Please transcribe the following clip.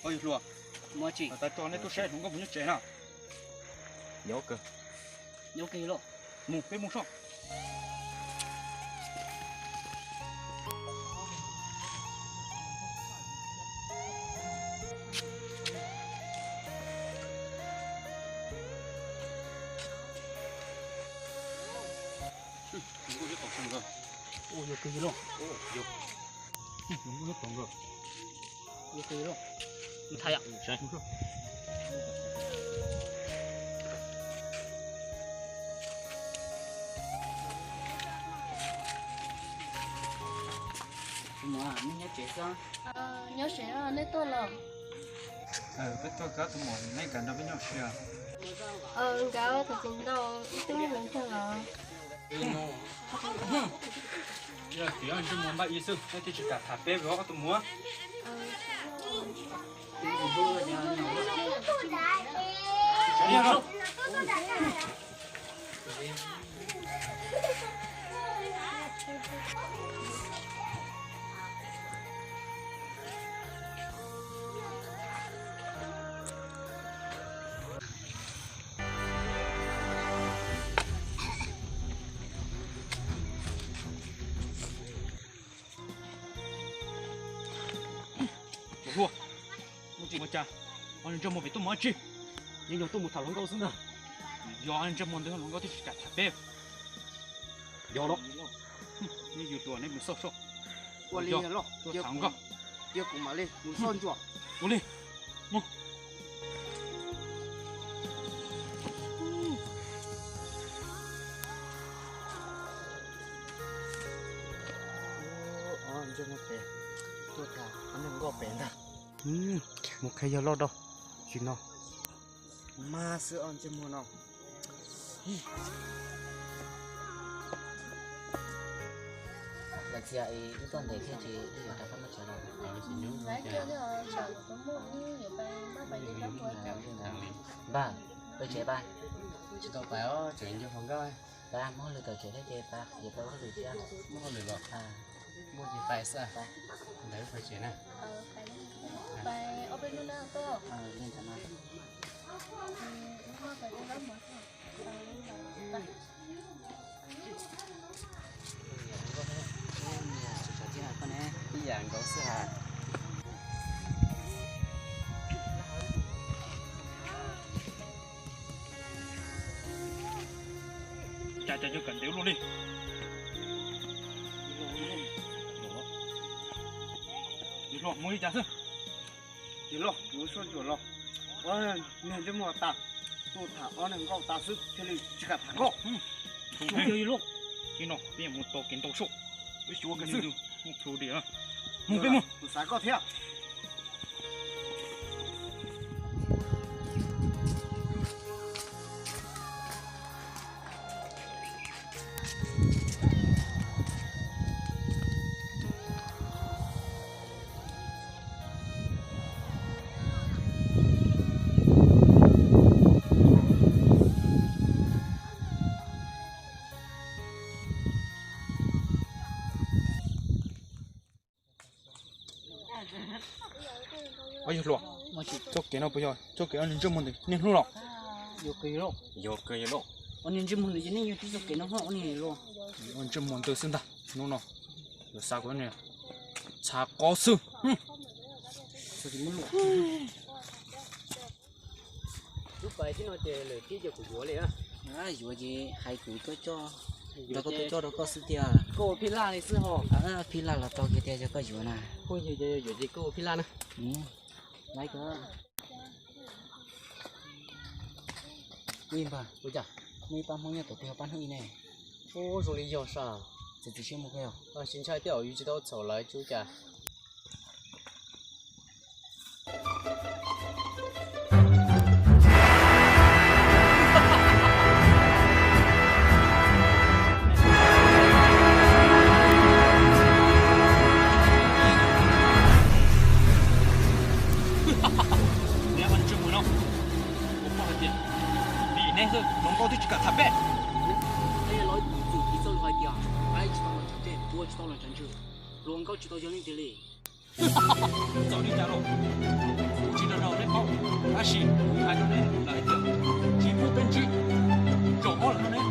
Ua yog hluas, mus tsis tas tso nej tuaj saib hluas nkauj mus nyob tsev na. Nyob kawg, nyob kawg los. Mus, peb mus soj. Hluas nkauj nyob tod nkawd. Ua yog kawg los. Hluas nkauj nyob tod nkawd. Ua yog kawg los. Mus tham yom. Tus muam, nej nyob tsev xwb? Nyob tsev, nej tuaj los? Peb tuaj kawm tus muam, nej nkawd nrog peb nyob tsev. Nkawd tus txiv ntau ib tug me nyuam ntag los. Yog tias ntsej muag npaj ib xwb, nej twb tsis kam tham peb ob tug muam. Tus hluas, mus tsis mus cas, ob niag ntsej muag pem tuaj mus dab tsi? Yeej yog tuaj mus tham hluas nkauj xwb ntag. Yog ntsej muag ntawd hluas nkauj twb tsis kam tham peb. Yog los. Nej yug tus nej mus xauj soj. Ua li los, tuaj tham hluas nkauj. Cia kuv mam li mus xauj ntsuam. Ua li. Ntsej muag pem, tuaj tham hluas nkauj pem ntag. Mus qhia yawg loj rau, tsis no. Mas xwb os ntsej muag no. Lawv txia es wb tuaj ntev thiab ces wb yuav rov qab mus tsev lawm. Npawg, peb tsev pab. Tsis tau pais os, tseem nco hluas nkauj. Pab muab hauj lwm tom tsev thiab ces pab, ces pab hauj lwm thiab. Muab hauj lwm los? Muaj ces pais xwb. Ntawd pais tsev na. Ib yam nkaus xwb hais. Cas cas yog kawm ntev luaj li. Yawg hluas, mus li cas xwb? Yawg hluas, kuv soj ntsuam los, ob niag ntsej muag tas, tuaj tham ob niag nkauj tas xwb thiaj li tsis kam tham koj. Yawg hluas, tib no peb mus tos kev ntaus soj, peb xyuas kev xwb. Mus peb mus, kuv xav koj thiab. Ob yawg hluas, txoj kev no puas yog txoj kev ob niag ntsej muag ntawd niaj hnub los? Yog kawg yog los. Ob niag ntsej muag ntawd ces nej yog tib txoj kev no hos ob niag los? Ob ntsej muag ntawd xwb ntag, hnub no yuav xa kuv txha qov xwb. Lub pais tib no ces lawm tib ces kuv yuav li. Yuav ces hais kuv tuaj coj, rau koj tuaj coj rau koj xwb tiag. Koj ua phij laj li xwb ho. Phij laj los tau kiag tiag, yog koj yuav na. Phooj ywg, yog yuav ces koj ua phij laj na. Laiv kawg. Ib npawg, ua cas nej pab Hmoob nyob tod puas yog pab hnub ib ne? Ub, zoo li yog sas. Txiav txim siab mus kawg. Tsis ntshai thiab, yus tsis tau txhaum lawv tsis ua cas. Neb ua ntsej muag no, kuv paub hais tias vim neb xwb hluas nkauj twb tsis kam tham peb. Peb los ib txwm tiv txoj lus hais tias peb tsis tau los ntshav ntswg, ua tsis tau los ntshav ntswg, hluas nkauj tsis tau yog leej twg li. Txawm li cas los kuv Tab sis kuv hais rau nej lawm tias tsis muaj peb ntsib, zaum ob lawm no ne,